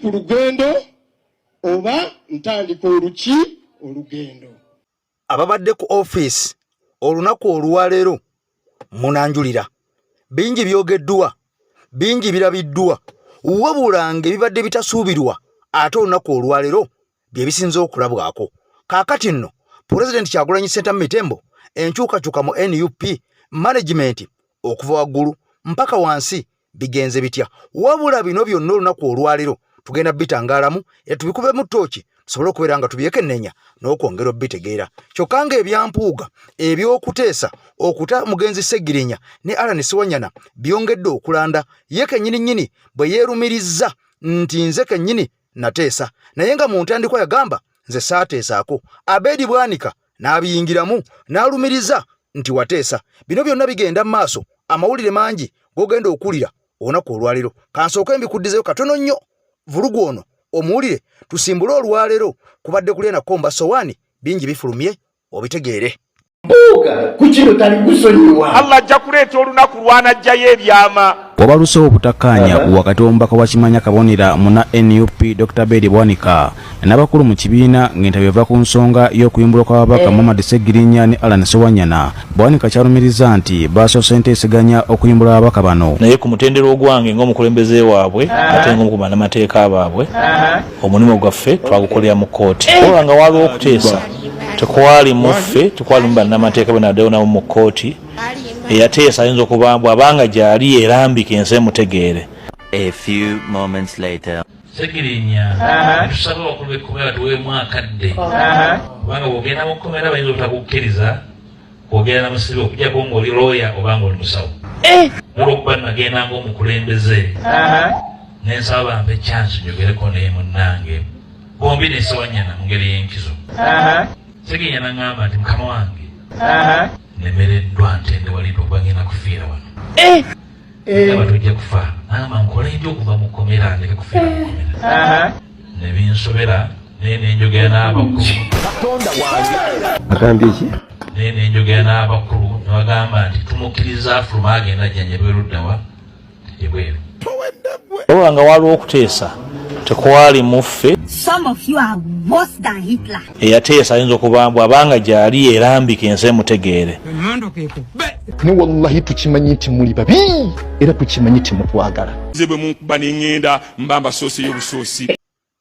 Ndi ku lugendo oba ntandika oluki olugendo. Ababadde ku ofiisi olunaku olwaleero munanjulira bingi byogeddwa, bingi birabiddwa, wabula ng'ebibadde bitasuubirwa ate olunaku olwaleero bye bisinze okulabwako. Kaakati nno Pulezidenti Kyagulanyi Ssentamu Mitembo enkyukakyuka mu NUP management okuva waggulu mpaka wansi bigenze bitya? Wabula bino byonna olunaku olwaleero tugenda bitangaalamu era tubikubemu ttooki tusobole okubeera nga tubyekennenya n'okwongera obitegeera. Kyokka ng'ebyampuuga eby'okuteesa okuta mugenzi Ssegirinya ne Allan Ssewanyana byongedde okulanda, ye kennyini nnyini bwe yeerumirizza nti nze kennyini nateesa, naye nga mu ntandikwa yagamba nze saateesaako. Abedi Bwanika n'abiyingiramu n'alumiriza nti wateesa. Bino byonna bigenda mu maaso, amawulire mangi g'ogenda okuwulira olunaku olwaleero. Kansooke mbikuddizeyo katono nnyo vulugu ono omuwulire tusimbule olwaleero kubadde kulya na komba sowaani bingi bifulumye obitegeere. Mpuuga ku kino talikusonyiwa. Allah ajja kuleeta olunaku lw'anajjayo ebyama. Wabaluseewo obutakkaanya wakati w'omubaka wa Kimanya Kabonera munna nup Dokita Abedi Bwanika n'abakulu mu kibiina ng'entabo eva ku nsonga y'okuyimbulwa kw'ababaka Muhammad Ssegirinya ne Allan Ssewanyana. Bwanika ky'alumirizza nti baasoose nteeseganya okuyimbula ababaka bano. Naye ku mutendera ogwange ng'omukulembeze waabwe ate ng'omu ku bannamateeka baabwe, omulimu gwaffe twagukolera mu kkooti. Wabula nga waaliwo okuteesa, tekwali mu ffe, tekwalimu bannamateeka be nabaddewo nabo mu kkooti. Eyateesa ayinza okuba bw'abanga gy'ali erambika ensi emutegeere. A few moments later. Segirinya tusaba abakulu b'ekkomera batuweemu akadde, kubanga bw'ogenda mu kkomera bayinza obutakukkiriza kwogera na musibe okuggyako ng'oli looya oba ng'oli musawo. Olw'okuba nagenda ng'omukulembeze ne nsaba bampe chance njogereko naye munnange bombi ne Ssewanyana mu ngeri y'enkizo. Segirinya n'aŋŋamba nti mukama wange nemereddwa ntendewaliddwa kuba ngenda kufiira wano. Nga tujja kufa. Nagamba nkole ntya okuva mu kkomera ndeke kufiira mu kkomera. Ne binsobera naye ne njogera n'abakulu. Katonda wange. Agambye ki? Naye ne njogera n'abakulu ne bagamba nti tumukkiriza afuluma agenda ajjanjabwe erudda wa ebweru. Wabula nga waaliwo okuteesa, tekwali mu ffe. Some of you are worse than Hitler. Eyateesa ayinza okuba bw'abanga gy'ali erambika ensi emutegeere. Ne wallahi tukimanyi nti muli babi era tukimanyi nti mutwagala. Nze bwe munkuba ne ŋŋenda mba mbasooseyo busoosi.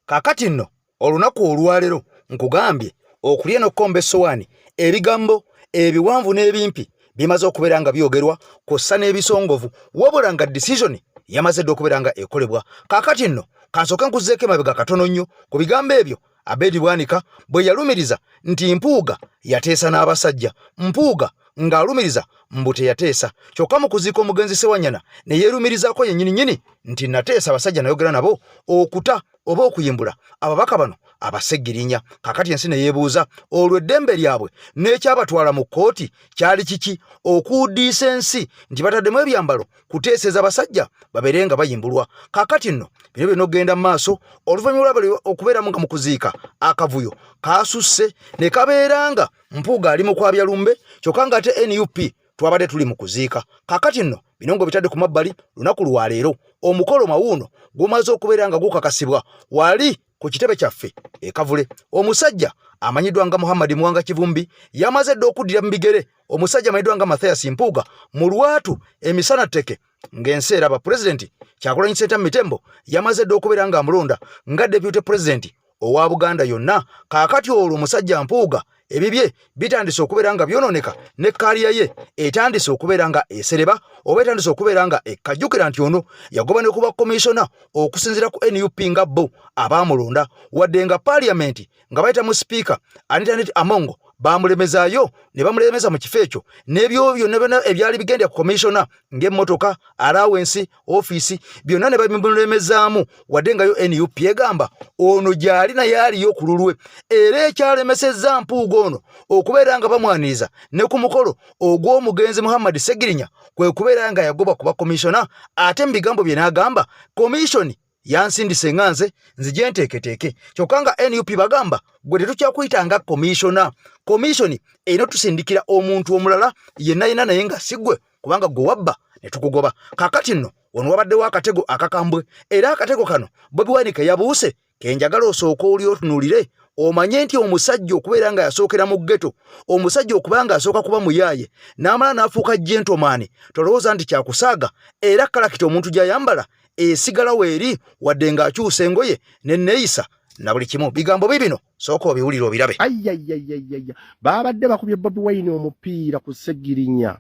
Kaakati nno olunaku olwaleero nkugambye okulya n'okukomba essowaani, ebigambo ebiwanvu n'ebimpi bimaze okubeera nga byogerwa kw'ossa n'ebisongovu, wabula nga decision yamaze dda okubeera nga ekolebwa. Kaakati nno kansooke nkuzzeeko emabega katono nnyo ku bigambo ebyo Abedi Bwanika bwe yalumiriza nti Mpuuga yateesa n'abasajja. Mpuuga ng'alumiriza mbu teyateesa, kyokka mu kuziika omugenzi Ssewanyana ne yeerumirizaako yennyini nnyini nti nateesa abasajja nayogera nabo okuta oba okuyimbula ababaka bano abaseggirinya. Kaakati ensi ne yeebuuza olwo eddembe lyabwe n'ekyabatwala mu kkooti kyali kiki okuwuddiisa ensi nti bataddemu ebyambalo kuteeseza basajja babeere nga bayimbulwa. Kaakati nno bino byonna okugenda mu maaso oluvannyuma lwa okubeeramu nga mu kuziika akavuyo kaasusse ne kabeera nga Mpuuga ali mu kwabya lumbe, kyokka ng'ate NUP twabadde tuli mu kuziika. Kaakati nno bino ng'obitadde ku mabbali, lunaku lwa leero omukolo mawuuno gumaze okubeera nga gukakasibwa wali ku kitebe kyaffe e Kavule. Omusajja amanyiddwa nga Muhammad Muwanga Kivumbi yamaze dda okuddira mu bigere omusajja amanyiddwa nga Mathias Mpuuga mu lwatu emisana tteke ng'ensi eraba. Pulezidenti Kyagulanyi Ssentamu Mitembo yamaze dda okubeera ng'amulonda nga deputy president owa Buganda yonna. Kaakati olwo omusajja Mpuuga ebibye bitandise okubeera nga byonooneka ne kaaliya ye etandise okubeera nga esereba oba etandise okubeera nga ekajjukira nti ono yagoba ne kuba komishona okusinziira ku NUP nga bo abaamulonda, wadde nga paaliyamenti nga bayita mu sipiika Anita Annet Among baamulemezaayo ne bamulemeza mu kifo ekyo n'ebyo byonna byonna ebyali bigenda ku komishona ng'emmotoka, alawensi, ofiisi byonna ne babimulemezaamu, wadde nga yo NUP egamba ono gy'ali naye aliyo ku lulwe. Era ekyalemesezza Mpuuga ono okubeera nga bamwaniriza ne ku mukolo ogw'omugenzi Muhammad Ssegirinya kwe kubeera nga yagobwa ku bakomishona, ate mu bigambo bye n'agamba komishoni yansindise nga nze nzije nteeketeeke, kyokka nga NUP bagamba gwe tetukyakuyita nga komishona, komishoni erina otusindikira omuntu omulala yenna yenna naye nga si ggwe, kubanga gwe wabba ne tukugoba. Kaakati nno Wano wabaddewo akatego akakambwe, era akatego kano Bobi Wine ke yabuuse ke njagala osooka oli otunuulire omanye nti omusajja okubeera nga yasookera mu ghetto, omusajja okuba nga asooka kuba muyaaye n'amala n'afuuka gentleman, tolowooza nti kyakusaaga. Era kalakita omuntu gy'ayambala esigala weeri wadde ng'akyusa engoye nenneeyisa na buli kimu. Bigambo bibino sooka obiwulire obirabe. Ayayayayaya, babadde bakubye Bobi Wine omupiira ku Ssegirinya.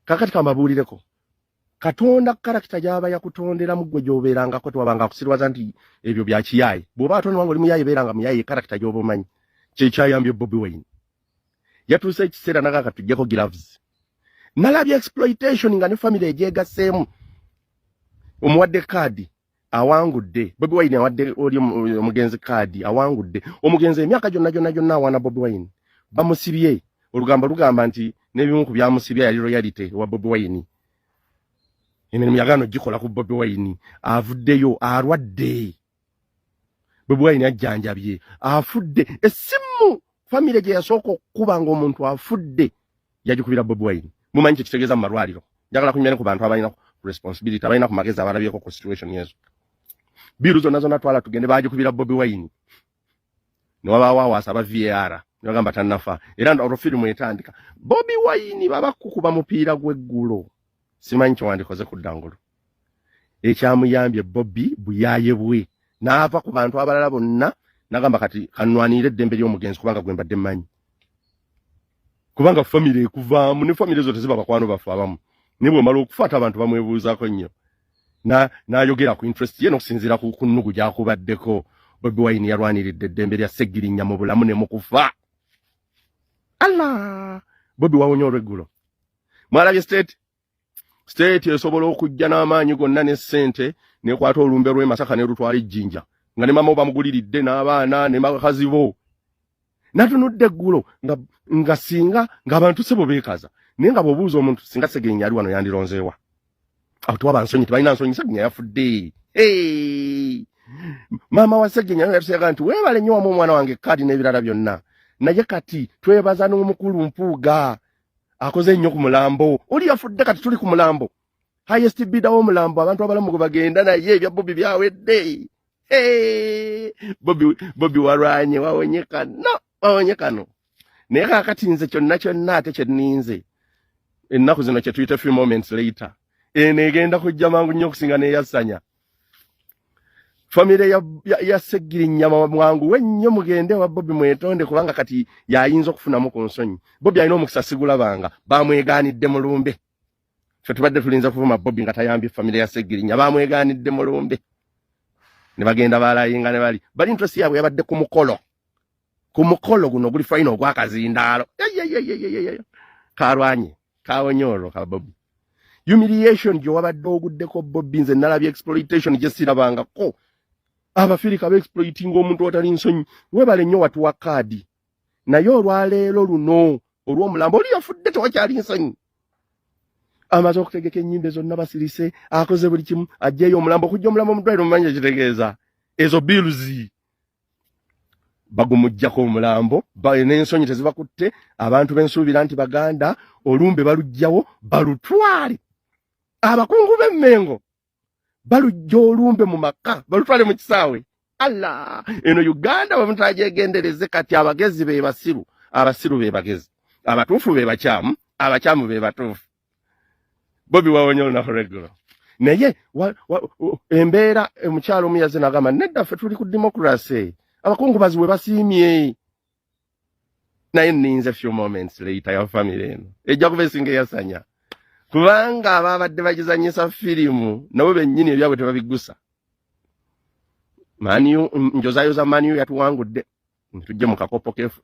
Kakati kambabuulireko, Katonda character gy'aba yakutonderamu ggwe gy'obeerangako, tewabanga akusirwaza nti ebyo bya kiyaaye. Bw'oba atonderwa ng'oli muyaaye, beeranga muyaaye, character gy'oba omanyi. Kyekyayambye Bobi Wine, yatuuse ekiseera naga katuggyeko gloves. Nalabye exploitation nga ne family egyegasseemu, omuwadde kaadi awangudde. Bobi Wine awadde oli omugenzi kaadi awangudde. Omugenzi emyaka gyonna gyonna gyonna awaana Bobi Wine, bamusibye. Olugambo lugamba nti n'ebimu ku byamusibya yali royalty wa Bobi Wine, emirimu yagaana ogikola ku Bobi Wine. Avuddeyo alwadde, Bobi Wine ajjanjabye, afudde. Essimu famire gye yasooka okukuba ng'omuntu afudde yagikubira Bobi Wine. Mumanyi kyekitegeeza mu malwaliro? Njagala kunyumya ne ku bantu abalina responsibility, abalina ku magezi, abalabyeko ku situation ezo. Bill zonna zonna twala tugende, bagikubira Bobi Wine. Newabaawo awaasa aba VAR nebagamba tannafa, era olwo firimu etandika. Bobi Wine baba kukuba mupiira gw'eggulo, simanyi kyewandikoze ku ddangulu. Ekyamuyambye Bobi buyaaye bwe n'ava ku bantu abalala bonna nagamba kati kanwanirire eddembe ly'omugenzi, kubanga gwe mbadde mmanyi, kubanga famire ekuvaamu ne famire zo teziba bakwano baffe abamu, naye bwemala okufa ate abantu bamwebuuzaako nnyo. N'ayogera ku interest ye n'okusinziira ku nnugu gy'akubaddeko. Bobi Wine yalwaniridde eddembe lya Ssegirinya mu bulamu ne mu kufa. Allah, Bobi wawonye olweggulo. Mwalabye state esobola okujja n'amaanyi gonna ne ssente nekwata olumbe lw'e Masaka ne lutwala ejjinja nga ne mama bamuguliridde n'abaana ne bakazi bo. Natunudde eggulo nga, nga singa ng'abantu sebo beekaza, naye nga bw'obuuza omuntu singa Segenya ali wano yandironzeewa, awo tewaba nsonyi, tebalina nsonyi. Segenya yafudde. Hey! Maama wa Segenya yatuseega nti weebale nnyo wamu omwana wange kaadi n'ebirala byonna, naye kati twebaza n'omukulu Mpuuga akoze nnyo ku mulambo. Oli yafudde, kati tuli ku mulambo, highest bidder w'omulambo, abantu abalamu gwe bagenda, naye ebya Bobi byawedde. Hey! Bobi, Bobi walwanye, wawonye kano, wawonye kano. Naye kaakati nze kyonna kyonna ate kyenninze ennaku zino kye tuyita few moments later, eno egenda kujja mangu nnyo okusinga n'eyassanya famire ya Ssegirinya. Mwanguwe nnyo mugende wa Bobi mwetonde, kubanga kati yayinza okufunamu ku nsonyi. Bobi alina omukisa, sigulabanga bamwegaanidde mulumbe. Ffe tubadde tulinza kuvuma Bobi nga tayambye famire ya Ssegirinya, bamwegaanidde mulumbe ne bagenda balayinga ne bali bali interest yaabwe yabadde ku mukolo, ku mukolo guno oguli final ogwakazindaalo. Kalwanye, kawonye olwo ka Bobi. Humiliation gye wabadde oguddeko Bobi, nze nalabye exploitation gye sirabangako. Abafirika beexploitinga omuntu watali nsonyi. Webale nnyo watuwa kaadi, naye olwaleero luno olw'omulambo, oli yafudde, tewakyali nsonyi. Amaze okutegeka ennyimbe zonna, basirise, akoze buli kimu, ajjeeyo omulambo. Okujja omulambo mu ddwaliro, mumanyi ekitegeeza ezo bills. Bagumuggyako omulambo n'ensonyi tezibakutte. Abantu bensuubira nti baganda olumbe baluggyawo balutwale. Abakungu b'Emmengo balujja olumbe mu maka balutwale mu kisaawe. Allah, eno Uganda bwe mutagyegendereze, kati abagezi be basiru, abasiru be bagezi, abatuufu be bakyamu, abakyamu be batuufu. Bobi wawonye olunaku lweggulo, naye embeera omukyalo omu yazze nagamba nedda, ffe tuli ku democracy, abakungubazi bwe basiimye. Naye nninze few moments later ya family eno ejja kuba esinga eyasanya, kubanga ababadde bagizanyisa firimu nabo bennyini ebyabwe tebabigusa. Man U, njozayoza Man U yatuwangudde, tujje mu kakopo kefu.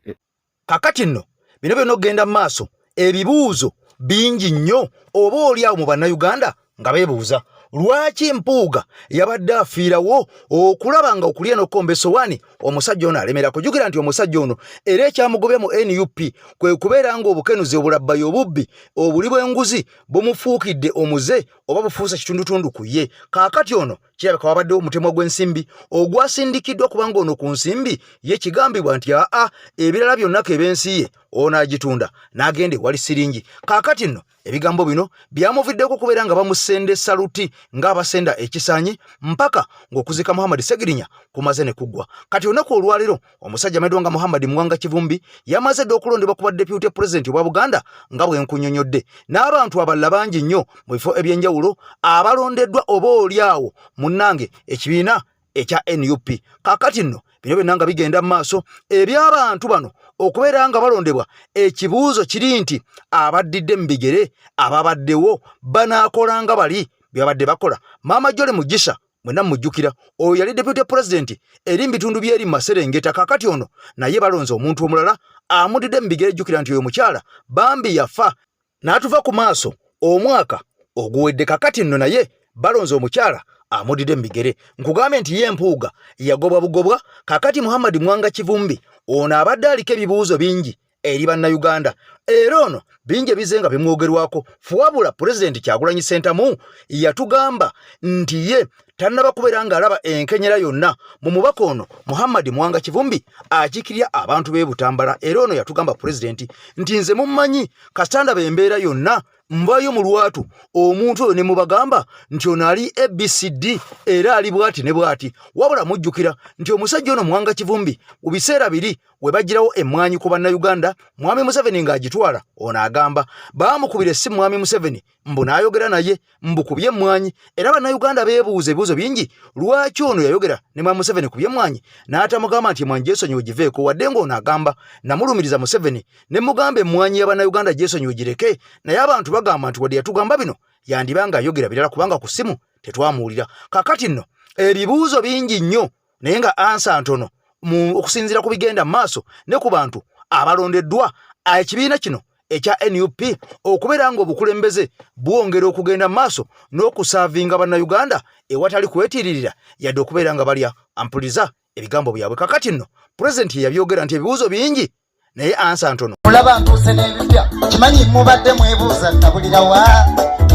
Kakati nno bino byonna okugenda mu maaso, ebibuuzo bingi nnyo oba oli awo mu Bannayuganda nga beebuuza lwaki Mpuuga yabadde afiirawo okulaba nga okulya n'okukomba essowaani omusajja ono alemera. Kujjukira nti omusajja ono era ekyamugobya mu NUP kwe kubeera ng'obukenuzi, obulabbayi, obubbi, obuli bw'enguzi bumufuukidde omuze oba bufuuse kitundutundu ku ye. Kaakati ono kirabika wabaddewo omutemwa gw'ensimbi ogwasindikiddwa, kubanga ono ku nsimbi ye kigambibwa nti aa ebirala byonna keb'ensi ye. Ono agitunda n'agenda ewali siringi. Kaakati nno ebigambo bino byamuviddeko okubeera nga bamusenda esaluti ng'abasenda ekisaanyi mpaka ng'okuzika Muhammad Segirinya kumaze ne kuggwa. Kati olunaku olwaleero omusajja amanyiddwa nga Muhammad Muwanga Kivumbi yamaze dda okulondebwa ku bwa deputy president obwa Buganda nga bwe nkunyonyodde, n'abantu abalala bangi nnyo mu bifo eby'enjawulo abalondeddwa oba oli awo munnange ekibiina ekya NUP. Kaakati nno bino byonna nga bigenda mu maaso eby'abantu bano okubeera nga balondebwa, ekibuuzo kiri nti abaddidde mu bigere ababaddewo banaakola nga bali bye babadde bakola? Maama Jole Mugisha mwenna mujjukira, oyo yali deputy president eri mu bitundu by'eri mu maserengeta. Kaakati ono naye balonze omuntu omulala amudidde mu bigere. Jjukira nti oyo mukyala bambi yafa n'atuva ku maaso omwaka oguwedde. Kakati nno naye balonze omukyala amudidde mu bigere. Nkugambye nti ye Mpuuga yagobwa bugobwa. Kakati Muhammad Mwanga Kivumbi ono abadde aliko ebibuuzo bingi eri Bannayuganda, era ono bingi ebize nga bimwogerwako. Wabula Pulezidenti Kyagulanyi Ssentamu yatugamba nti ye tannaba kubeera ng'alaba enkenyera yonna mu mubaka ono Muhammad Mwanga Kivumbi akiikirira abantu b'e Butambala. Era ono yatugamba Pulezidenti nti nze mummanyi, kasita ndaba embeera yonna nvaayo mu lwatu omuntu oyo ne mubagamba nti ono ali ABCD era ali bwati ne bwati. Wabula mujjukira nti omusajja ono Mwanga Kivumbi mu biseera biri we bagirawo emmwanyi ku Bannayuganda, Mwami Museveni ng'agitwala, ono agamba baamukubira essimu Mwami Museveni mbu n'ayogera naye mbu ku by'emmwanyi. Era Bannayuganda beebuuza ebibuuzo bingi, lwaki ono yayogera ne Mwami Museveni ku by'emmwanyi n'atamugamba nti emmwanyi gyesonyiwe giveeko, wadde ng'ono agamba namulumiriza Museveni ne mugamba emmwanyi ya Bannayuganda gyesonyiwe gireke. Naye abantu bagamba nti wadde yatugamba bino, yandiba ng'ayogera birala kubanga ku ssimu tetwamuwulira. Kakati nno ebibuuzo bingi nnyo naye nga answer ntono mu okusinziira ku bigenda mu maaso ne ku bantu abalondeddwa ekibiina kino ekya NUP okubeera ng'obukulembeze bwongera okugenda mu maaso n'okusaavinga Bannayuganda ewatali kwetiiririra yadde okubeera nga balya ampuliza ebigambo byabwe. Kakati nno Pulezidenti ye yabyogera nti ebibuuzo bingi naye answer ntono. Olaba ntuuse n'ebipya, kimanyi mubadde mwebuuza nabulirawa.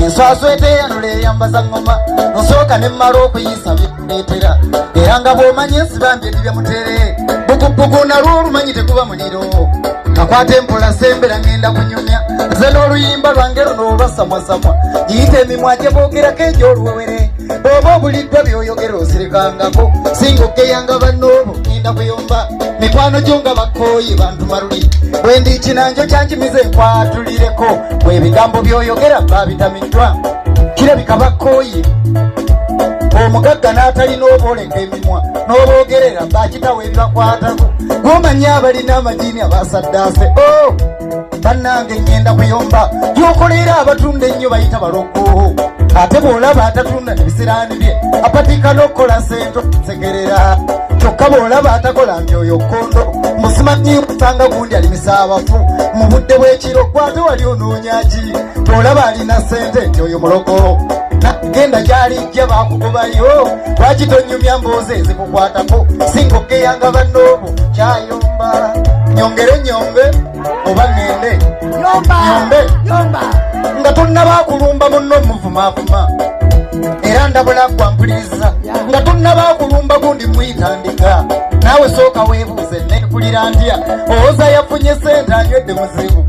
Enswaso eteyanula eyambaza ŋŋoma, nsooka ne mmala okuyisa byendeetera, era nga bw'omanyi ensibambi edibya mutere bukubuku nalwo olumanyi tekuba muliro. Kakwata empola, sembera, ŋŋenda kunyumya nze n'oluyimba lwange luno olwasamwasamwa. Giyita emimwa gye boogerako egy'oluwewere. Bw'oba obuliddwa by'oyogera osirikangako, singa okeyanga bannoobo. Ŋŋenda kuyomba mikwano gyo nga bakooye bantu maluli, bwe ndi kinanjo kyankimize nkwatulireko. Bwe ebigambo by'oyogera babitamiddwa, kirabika bakooye. Omugagga n'atalina obooleka emimwa n'oboogerera bakitawo ebibakwatako. Gwomanyi abalina amajiini abasaddaase o bannange, ŋŋenda kuyomba gyokolera abatunda ennyo bayita baloko, ate bw'olaba atatunda nebisiraani bye apatika n'okukola sente segerera. Kyokka bw'olaba atakola nti oyo kkondo musimanyi kusanga gundi alimisa abafu mu budde bw'ekiro. Gwate wali onoonya ki? Bw'olaba alina sente nti oyo mulogo, genda gyalijja bakugobayo. Lwaki tonyumya mboozi ezikukwatako singa okeyanga bannoobo? Kyayomba nyongere nyombe oba ŋŋende nyombe nga tonnabakulumba munno muvumaavuma. Era ndabula gwa mpuliriza, nga tonnabakulumba gundi mwitandika, naawe sooka weebuuze, neekulira ntya? Owoza yafunye sente anywedde muzibu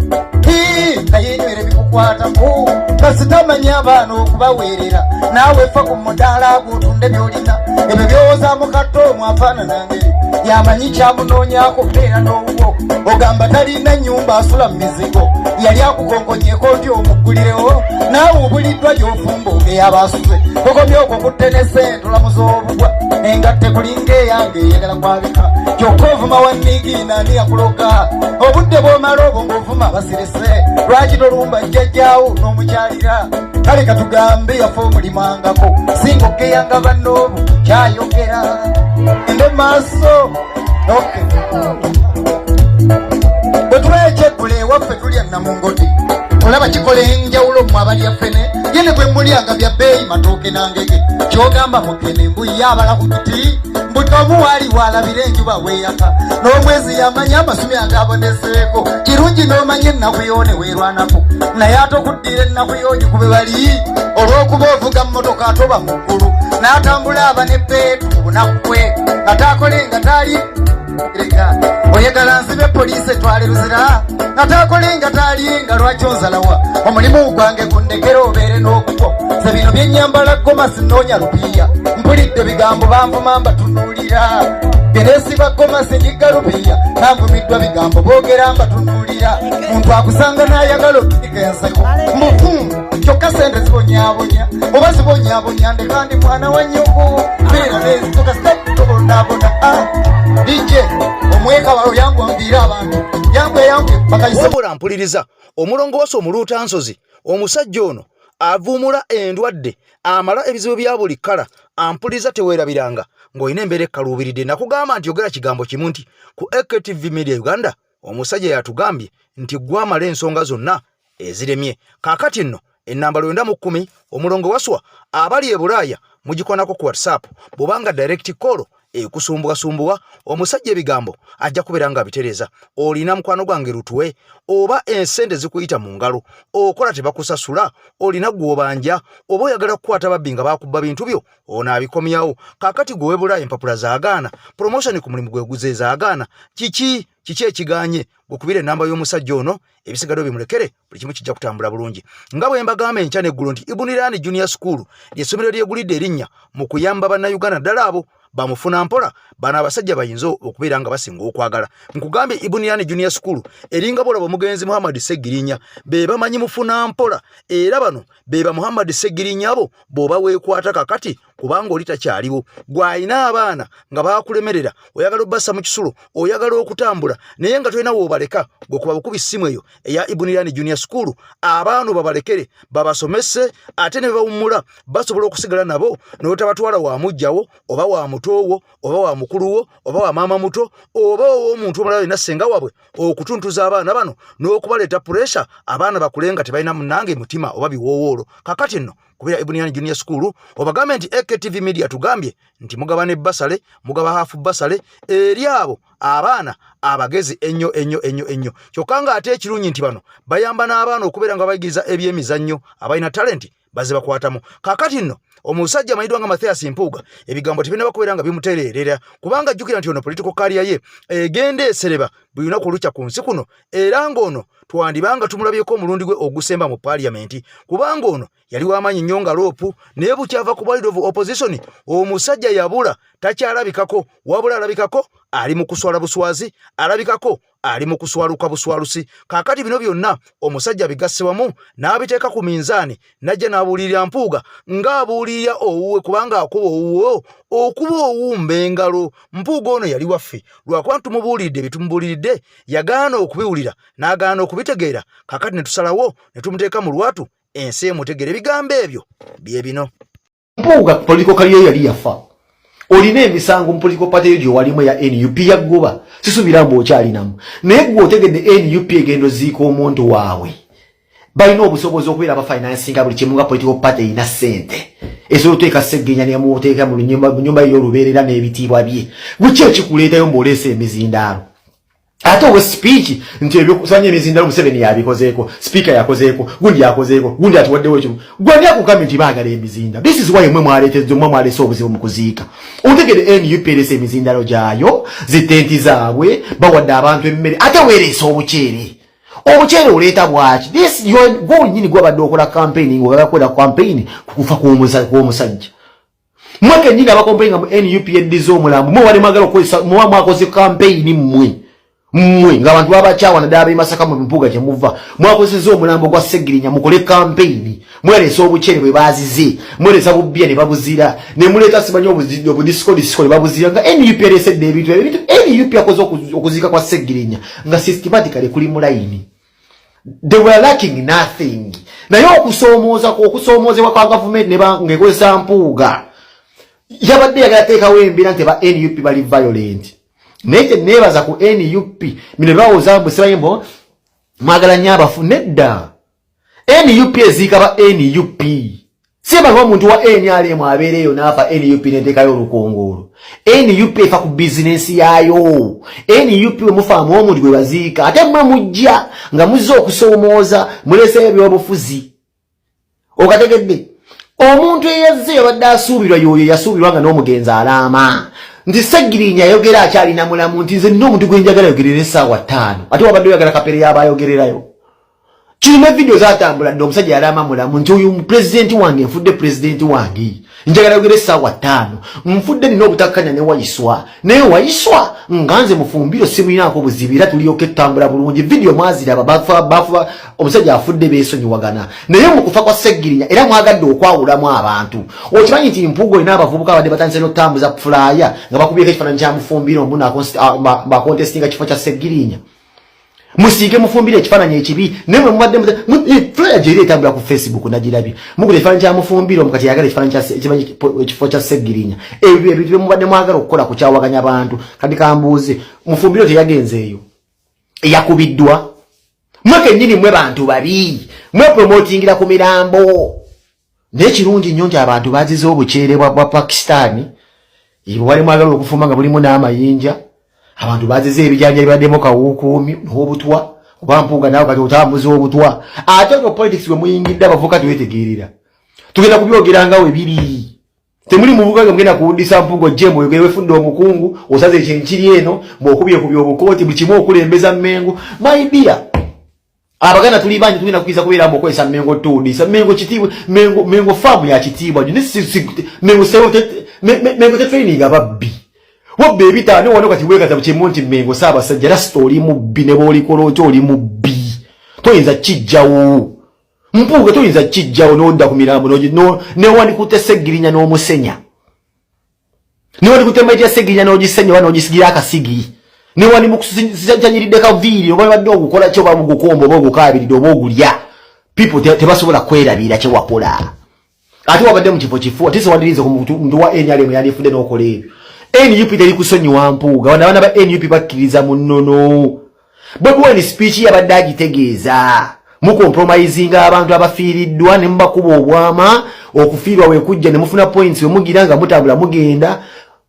nga yenywera ebikukwatako, kasita abaana okubaweerera. Naawe fa ku mudaala gwotunda byolina ebyo byowozaamu katto omwo afaanana ngeri yamanyi kyamunoonyaako. Beera n'owuwo ogamba talina nyumba asula mu mizigo, yali akukonkonyeko nti omuggulirewo. Naawe obuliddwa gy'ofumba ogeyaba asuze okomye okwo kutte ne sente olamuza obugwa engatte kulinga eyange eyagala kwabika. Kyokka ovuma wannigiina, ani yakuloga? Obudde bw'omala obwo ng'ovuma basirese, lwaki tolumba jjajjaawo n'omukyalira? Kale katugambe yafa omulimangako, singa okeyanga bannoobo kyayogera ende maaso. Okay. Bwe tuba ekyeggulo ewaffe tulya namungoti, olaba kikola enjawulo mmwe abalya ffene ye ne bwe mulyanga bya bbeeyi matooke nangege. Kyogamba mukene mbu ye abala ku kiti, mbu tomu waali waalabira enjuba weeyaka n'omwezi yamanya amasumi agaboneseeko. Kirungi n'omanya ennaku yoone weerwanako, naye ate okuddira ennaku y'ogikube bali olw'okuba ovuga mmotoka atoba mu ggulu n'atambula aba ne beetu ku bunaku bwe ate akole nga tali. Leka oyagala nzibe poliisi etwale luzira ataakole nga taalye nga lwaki onzalawa omulimu gwange gundekera obeere n'ogugwo ze bino byenyambala gomasi nnoonya lupiiya mpulidde bigambo banvuma mbatunuulira byeneesiba gomasi njigga lupiiya nanvumiddwa bigambo boogera mbatunuulira muntu akusanga n'ayagala otunika enseko mbu kyokka sente zibonyabonya oba zibonyabonya ndeka ndi mwana wa nnyoko beera nezituka sitobonabona. DJ omweka wawe yangu abantu yangu yangu bakayise. Wabula mpuliriza omulongo wasa omuluutansozi, omusajja ono avuumula endwadde, amala ebizibu bya buli kkala. Ampuliriza, teweerabiranga ng'olina embeera ekkaluubiridde. Nakugamba nti yogera kigambo kimu nti ku AKTV Media Uganda omusajja yatugambye nti gwamala ensonga zonna eziremye. Kaakati nno ennamba 910, omulongo waswa, abali e Bulaaya mugikonako ku WhatsApp. Bw'obanga direct call ekusumbuwasumbuwa, omusajja ebigambo ajja kubeera nga abitereeza. Olina mukwano gwange lutwe, oba ensente zikuyita mu ngalo, okola tebakusasula, olina gw'obanja, oba oyagala kukwata babbi nga bakubba bintu byo, ono abikomyawo. Kaakati gwe webulaaya empapula zaagaana, promotion ku mulimu gwe guze zaagaana, kiki kiki ekiganye, gukubira enamba y'omusajja ono, ebisigadde bimulekere, buli kimu kijja kutambula bulungi. Nga bwe mbagamba enkya n'eggulo nti Ibunirani Junior School ly'essomero lyegulidde erinnya mu kuyamba Bannayuganda, ddala abo bamufuna mpola. Bano abasajja bayinza okubeera nga basinga okwagala. Nkugambye, Ibunirani Junior School eringa bolaba omugenzi Muhammad Segirinya, be bamanyi mufuna mpola, era bano be ba Muhammad Segirinya abo bw'oba weekwata kakati, kubanga oli takyaliwo. Gw'alina abaana nga bakulemerera, oyagala obbassa mu kisulo, oyagala okutambula naye nga tolina woobaleka, gwe kuba bukubi ssimu eyo eya Ibunirani Junior School, abaana babalekere babasomese, ate ne bawummula basobola okusigala nabo n'otabatwala wa mujjawo oba wa mutoowo oba wa mukuluwo oba wa maama muto oba ow'omuntu omulala yonna, ssenga wabwe, okutuntuza abaana bano n'okubaleeta pressure, abaana bakule nga tebalina munange mutima oba biwoowoolo. Kakati nno kubira Ibunirani Junior School, obagambe nti AKTV Media tugambye nti mugaba ne bursary, mugaba half bursary eri abo abaana abagezi ennyo ennyo ennyo ennyo. Kyokka ng'ate ekirungi nti bano bayamba n'abaana okubeera nga bayigiriza ebyemizannyo, abalina talenti baze bakwatamu. Kaakati nno omusajja amanyiddwa nga Mathias Mpuuga, ebigambo tebinaba kubeera nga bimutereerera, kubanga ajjukira nti ono political career ye egenda esereba buli lunaku olukya ku nsi kuno, era ng'ono twandibanga tumulabyeko omulundi gwe ogusemba mu paaliyamenti, kubanga ono yali w'amaanyi nnyo nga LOP, naye bukyava ku leader of opposition omusajja yabula, takyalabikako. Wabula alabikako ali mu kuswala buswazi, alabikako ali mu kuswaluka buswalusi. Kaakati bino byonna omusajja bigasse wamu n'abiteeka ku minzaani, n'ajja n'abuulirira Mpuuga ng'abuulirira owuwe, kubanga akuba owuwe okuba owumba engalo. Mpuuga ono yali waffe, lwakuba tumubuuliridde bye tumubuuliridde yagaana okubiwulira n'agaana okubitegeera. Kaakati ne tusalawo ne tumuteeka mu lwatu, ensi emutegere. Ebigambo ebyo bye bino. Mpuuga political career yali yafa. Olina emisango mu political party yo gyewalimu eya NUP, yaggoba, sisuubira mbu okyalinamu. Naye gwe otegedde NUP egenda oziika omuntu waabwe, balina obusobozi okubeera abafinansinga buli kimu nga political party erina ssente esobola oteeka Seggenya nemuteeka mu nyumba ye y'olubeerera n'ebitiibwa bye. Guki ekikuleetayo mbaoleesa emizindaalo, ate owe speech nti ebyokusanya emizindalo Museveni yabikozeeko, sipiika yakozeeko, gundi yakozeeko, gundi atuwaddewo ekimu. Gwani akugambye nti baagala emizinda? This is why mwe mwaleetezza, mwe mwaleese obuzibu mu kuziika. Otegere NUP ereese emizindalo gyayo, zitenti zaabwe, bawadde abantu emmere, ate weereese obuceere. Obuceere oleeta bwaki? This gwe nyini gwabadde okola campaign, ng'oyagala kukola campaign ku kufa kw'omusajja. Mwe kennyini abakomplainga mu NUP eddiza omulambo, mwe wali mwagala okukozesa, muba mwakoze campaign mmwe mmwe ng'abantu babakyawa, naddala ab'e Masaka mu Mpuuga gye muva. Mwakozesa omulambo gwa Segirinya mukole campaign, mweresa obuceere bwe bazize, mweresa bubbiya ne babuzira, ne muleeta simanyi obudisiko disiko ne babuzira, nga NUP ereesedde ebintu ebyo. Ebintu NUP yakoze okuziika kwa Segirinya nga systematically kuli mu layini, they were lacking nothing. Naye okusoomooza okusoomoozebwa kwa gavumenti ne ng'ekozesa Mpuuga, yabadde yagala teekawo embeera nti ba NUP bali violent. Naye kye neebaza ku NUP, bino bawoza mbu simanyi mbu mwagala nnyo abafu. Nedda, NUP eziika ba NUP, si banga omuntu wa NRM abeereeyo n'afa NUP neteekayo olukongoolo. NUP efa ku bizinensi yaayo. NUP we mufaamu omuntu gwe baziika, ate mmwe mujja nga muzze okusoomooza, muleseyo ebyobufuzi. Okategedde, omuntu eyazze yabadde asuubirwa, yoyo yasuubirwa nga n'omugenzi alaama. Nti Ssegirinya yayogera akyalina mulamu nti nze nina omuntu gwe njagala yogerera essaawa 5, ate wabadde oyagala Kapere yaba ayogererayo. Kino ne vidiyo zatambula dda, omusajja yalama mulamu nti oyo pulezidenti wange, nfudde pulezidenti wange, njagala yogera essaawa 5, nfudde nina obutakkanya ne Waiswa, naye Waiswa nga nze Mufumbiro simulinaako buzibu, era tulyoke tutambula bulungi. Vidiyo mwaziraba, bafa omusajja afudde beesonyiwagana. Naye mu kufa kwa Ssegirinya era mwagadde okwawulamu abantu. Okimanyi nti Mpuuga olina abavubuka abadde batandise n'okutambuza flyer nga bakubyeko ekifaananyi kya Mufumbiro omu bakontestinga kifo kya Ssegirinya, musiige Mufumbiro ekifaananyi ekibi. Naye mwe mubadde flyer gyeri etambula ku Facebook, nagirabye, mugula ekifaananyi kya Mufumbiro omukati yagala ekifaananyi ekifo kya Ssegirinya. Ebyo ebintu bye mubadde mwagala okukola kukyawaganya abantu. Kati kambuuze, Mufumbiro teyagenzeeyo, yakubiddwa? Mwe kennyini mwe bantu babi, mwe promotingira ku mirambo. Naye kirungi nnyo nti abantu bazize obukyere bwa Pakistan bwe wali mwagala okufumba nga bulimu n'amayinja. Abantu bazize ebijanja bibaddemu kawukuumi n'obutwa. Oba Mpuuga naawe kati otambuza obutwa. Ate no politics bwe muyingidde, abavuka tewetegeerera, tugenda kubyogera nga we biri. Temuli muvuga nga mugenda kuwuddisa Mpuuga ojje mweyogere. Wefudde omukungu, osaze ekyenkiri eno bw'okubye ku byobukooti, buli kimu okulembeza Mmengo. My dear, Abaganda tuli bangi, tugenda kukiriza kubeera mu okozesa Mengo tuwudisa Mengo kitiibwa. Mengo, Mengo faamu ya kitiibwa nyo. Mengo sebo, Mengo tetraining ababbi. Wabba ebitaano wano, kati weekaza kimu nti Mengo Ssaabasajja. Rasita oli mubbi, ne bw'olikola otya oli mubbi, toyinza kijjawo. Mpuuga toyinza kijjawo n'odda ku mirambo newandikutte Seggirinya n'omusenya, newandikutte maiti ya Seggirinya n'ogisenya oba n'ogisigira akasigi, newandimukyanyiridde kaviiri oba badde ogukola ki oba mugukomba oba ogukaabiridde oba ogulya. People tebasobola kwerabira kyewakola. Ate wabadde mu kifo kifu, ate sewandirize ku muntu wa NRM yandifudde n'okola ebyo. NUP teri kusonyiwa Mpuuga. Bano abaana ba NUP bakkiriza mu nnono. Bobi Wine speech yabadde agitegeeza mucompromisinga abantu abafiiriddwa ne mubakuba obwama. Okufiirwa wekujja ne mufuna points, we mugira nga mutambula mugenda,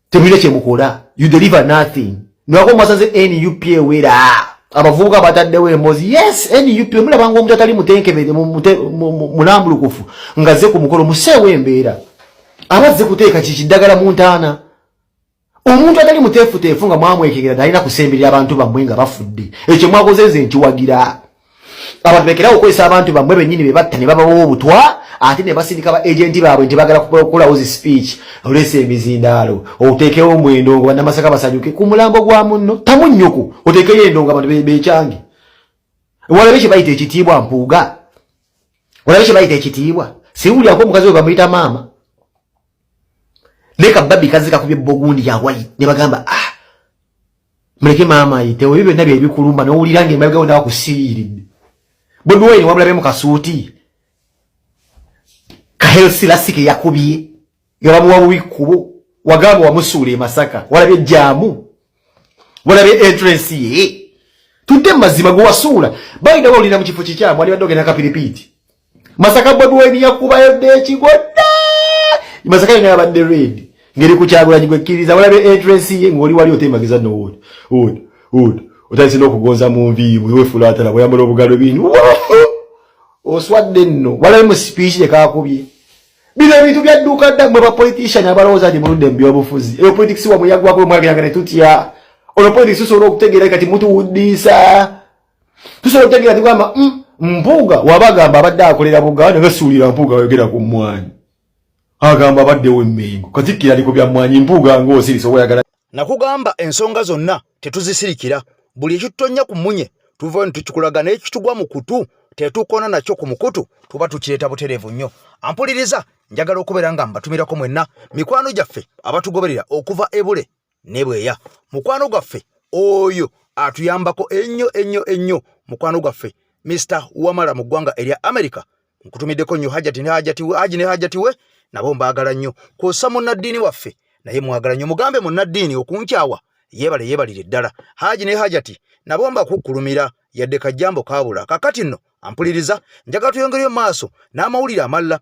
temulina kyemukola, you deliver nothing. Nwako mwasanze NUP ewera abavubuka bataddewo embozi. Yes, NUP mulabanga omuntu atali mutenkebere mulambulukufu nga zze ku mukolo, museewo embeera abazze kuteeka kikiddagala mu ntaana. Omuntu atali muteefuteefu nga mwamwekengera talina kusemberera abantu bammwe nga bafudde. Ekyo mwakoze nze nkiwagira. Abantu bekerawo okukozesa abantu bammwe bennyini be batta ne babawa obutwa, ate ne basindika ba agenti baabwe nti bagala kukolawo zi speech, oleesa emizindaalo oteekewo mwendongo, Bannamasaka basanyuke ku mulambo gwa munno. Tamunnyoko oteekeyo endongo, abantu bekyange. Walabe kye bayita ekitiibwa, Mpuuga, walabe kye bayita ekitiibwa. Siwulyako omukazi we bamuyita maama leka babi kazi kakubye bogundi yawayi ne bagamba, ah, muleke maama ayitewo. Ebyo byonna byebikulumba nowulira nga emabega wonna bakusiiyiridde. Bobi Wine wamulabe mu kasuuti kahelsilasike yakubye nga bamuwa bubi kkubo, wagamba wamusuula e Masaka. Walabye jaamu, walabye entrance ye. Tudde mu mazima, gwe wasuula bayina bawulira mu kifo kikyamu, wali badde ogenda kapiripiiti Masaka. Bobi Wine yakubayo dda ekigwo dda. Masaka yonna yabadde red ngeri ku Kyagulanyi gwekkiriza. Walabye entrance ye ng'oli wali otembagiza nowod od od otandise n'okugonza mu nviiri, wefuula atala bweyambala obugalo ebintu oswadde nno. Walabe mu speech gyekakubye. Bino ebintu byadduka dda. Mwe bapolitician abalowooza nti muludde mu byobufuzi, eyo politics wamwe yaggwako. Mwageraga ne tutya olwo politics tusobola okutegeera. Kati mutuwuddiisa, tusobola okutegeera. Tugamba Mpuuga wabagamba abadde akolera Buganda nga suulira Mpuuga wayogera ku mmwanyi, agamba abaddewo Emmengo, Katikkiro ali ku bya mmwanyi. Mpuuga ng'osirisa oba oyagala. Nakugamba ensonga zonna tetuzisirikira. Buli ekitutonnya ku mmunye tuvayo ne tukikulaga, naye kitugwa mu kutu tetukona nakyo ku mukutu, tuba tukireeta butereevu nnyo. Ampuliriza, njagala okubeera nga mbatumirako mwenna mikwano gyaffe abatugoberera okuva ebule ne bweya. Mukwano gwaffe oyo atuyambako ennyo ennyo ennyo, mukwano gwaffe Mr Wamala mu ggwanga erya America, nkutumiddeko nnyo. Hajati ne Hajati we, Haji ne Hajati we, nabo mbaagala nnyo. Kwossa munnaddiini waffe naye mwagala nnyo, mugambe munnaddiini okunkyawa yeebale yeebalire ddala. Haji ne Hajati nabo mbakukkulumira yadde kajjambo kaabula. Kakati nno ampuliriza, njagala tuyongereyo maaso n'amawulire amalala,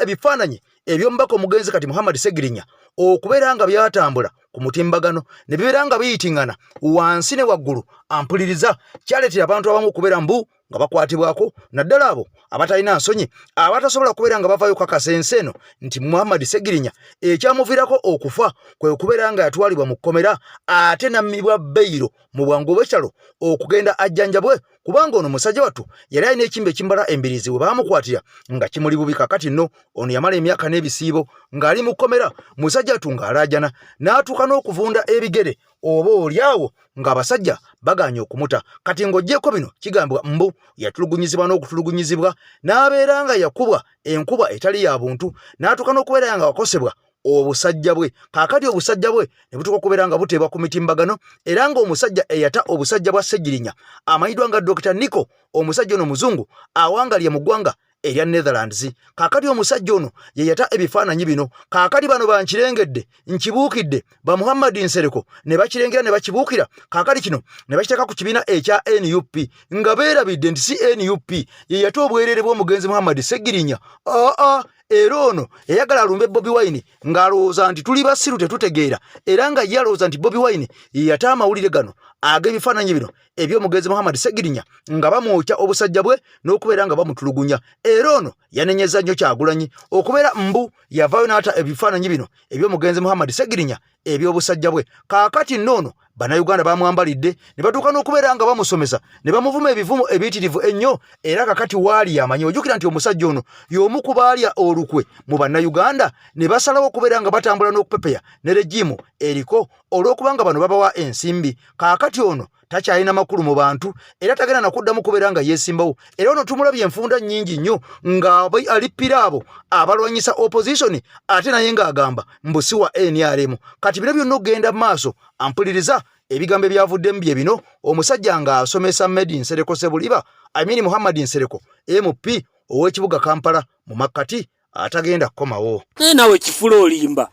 ebifaananyi. eby'omubaka omugenzi kati Muhammad Segirinya okubeera nga byatambula ku mutimbagano ne bibeera nga biyitingana wansi ne waggulu ampuliriza kyaleetera abantu abamu okubeera mbu nga bakwatibwako naddala abo abatalina nsonyi abatasobola kubeera nga bavaayo kakasa ensi eno nti Muhammad Segirinya ekyamuviirako okufa kwe kubeera nga yatwalibwa mu kkomera ate nammibwa beyiro mu bwangu bw'ekyalo okugenda ajjanjabwe kubanga ono musajja wattu yali alina ekimba ekimbala embiriizi we baamukwatira nga kimuli bubi. Kakati nno ono yamala emyaka n'ebisiibo ng'ali mu kkomera, musajja wattu ng'alaajana n'atuuka n'okuvunda ebigere oba oli awo ng'abasajja bagaanye okumuta. Kati ng'oggyeeko bino, kigambibwa mbu yatulugunyizibwa n'okutulugunyizibwa n'abeera nga yakubwa enkuba etali ya buntu n'atuuka n'okubeera nga wakosebwa obusajja bwe. Kaakati obusajja bwe ne butuuka okubeera nga buteebwa ku mitimbagano, era ng'omusajja eyata obusajja bwa Ssegirinya amanyiddwa nga Dokita Nico, omusajja ono muzungu awangalye mu ggwanga erya Netherlands. Kaakati omusajja ono ye yata ebifaananyi bino. Kaakati bano bankirengedde nkibuukidde ba Muhammad Nsereko ne bakirengera ne bakibuukira. Kaakati kino ne bakiteeka ku kibiina ekya NUP nga beerabidde nti si NUP ye yata obwereere bw'omugenzi Muhammad Ssegirinya. Aa, era ono yayagala alumbe Bobi Wine ng'alowooza nti tuli basiru tetutegeera, era nga ye alowooza nti Bobi Wine ye yata amawulire gano ag'ebifaananyi bino eby'omugenzi Muhammad Ssegirinya nga bamwokya obusajja bwe n'okubeera nga bamutulugunya. Era ono yanenyeza nnyo Kyagulanyi okubeera mbu yavaayo n'ata ebifaananyi bino eby'omugenzi Muhammad Ssegirinya eby'obusajja bwe. Kaakati nno ono Bannayuganda bamwambalidde ne batuuka n'okubeera nga bamusomesa ne bamuvuma ebivumo ebiyitirivu ennyo, era kakati waali yamanyi. Ojjukira nti omusajja ono y'omu ku baalya olukwe mu Bannayuganda ne basalawo okubeera nga batambula n'okupepeya ne regimu eriko olw'okubanga bano babawa ensimbi. Kaakati ono takyalina makulu mu bantu era tagenda nakuddamu kubeera nga yeesimbawo, era ono tumulabye enfunda nnyingi nnyo nga alippira abo abalwanyisa opposition, ate naye ng'agamba mbu si wa NRM. Kati bino byonna okugenda mu maaso, ampuliriza ebigambo ebyavuddemu bye bino, omusajja ng'asomesa Medi Nsereko Sebuliba, I mean Muhammad Nsereko MP ow'ekibuga Kampala mu makkati atagenda kukomawo. Naye naawe kifula olimba.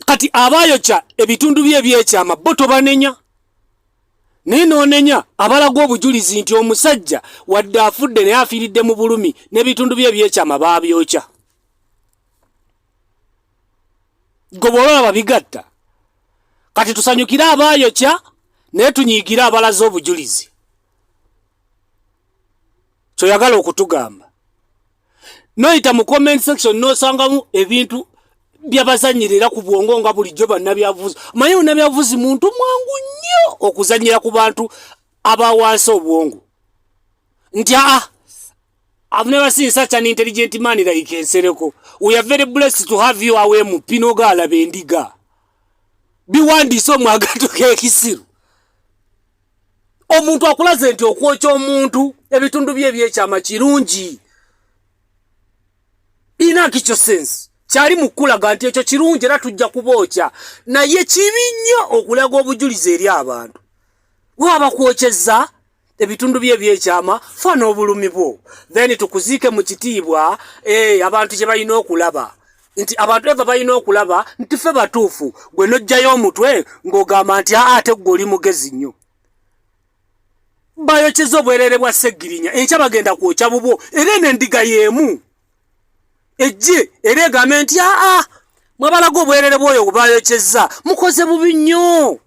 Kati abayokya ebitundu bye ebyekyama bo tobanenya, naye n'onenya abalaga obujulizi nti omusajja wadde afudde naye afiiridde mu bulumi n'ebitundu bye ebyekyama baabyokya. Gwe bw'olaba bigatta. Kati tusanyukire abaayokya naye tunyiigire abalaze obujulizi. Kyoyagala okutugamba noyita mu comment section nosangamu ebintu byabazanyirira ku bwongo nga bulijjo bannabyabufuzi. Manyi munnabyabufuzi muntu mwangu nnyo okuzanyira ku bantu abawansi obwongo nti aa, I've never seen such an intelligent man like Nsereko. We are very blessed to have you awe MP n'ogaalaba endiga. Biwandiise omwagato k'ekisiru. Omuntu akulaze nti okwokya omuntu ebitundu bye ebyekyama kirungi. Ina kicho sense. Kyali mu kulaga nti ekyo kirungi era tujja kubookya. Naye kibi nnyo okulaga obujulizi eri abantu. Waba kwokyezza ebitundu bye ebyekyama, fa n'obulumi bwo, then tukuziike mu kitiibwa. Abantu kye balina okulaba nti abantu eva balina okulaba nti ffe batuufu. Gwe n'oggyayo omutwe ng'ogamba nti aa, ate gwe oli mugezi nnyo. Bayokyeza obwereere bwa Ssegirinya, enkya bagenda kwokya bubwo, era eno endiga y'emu ejje era egambe nti aa, mwabalaga obwereere bw'oyo bwe bayokyezza, mukoze bubi nnyo.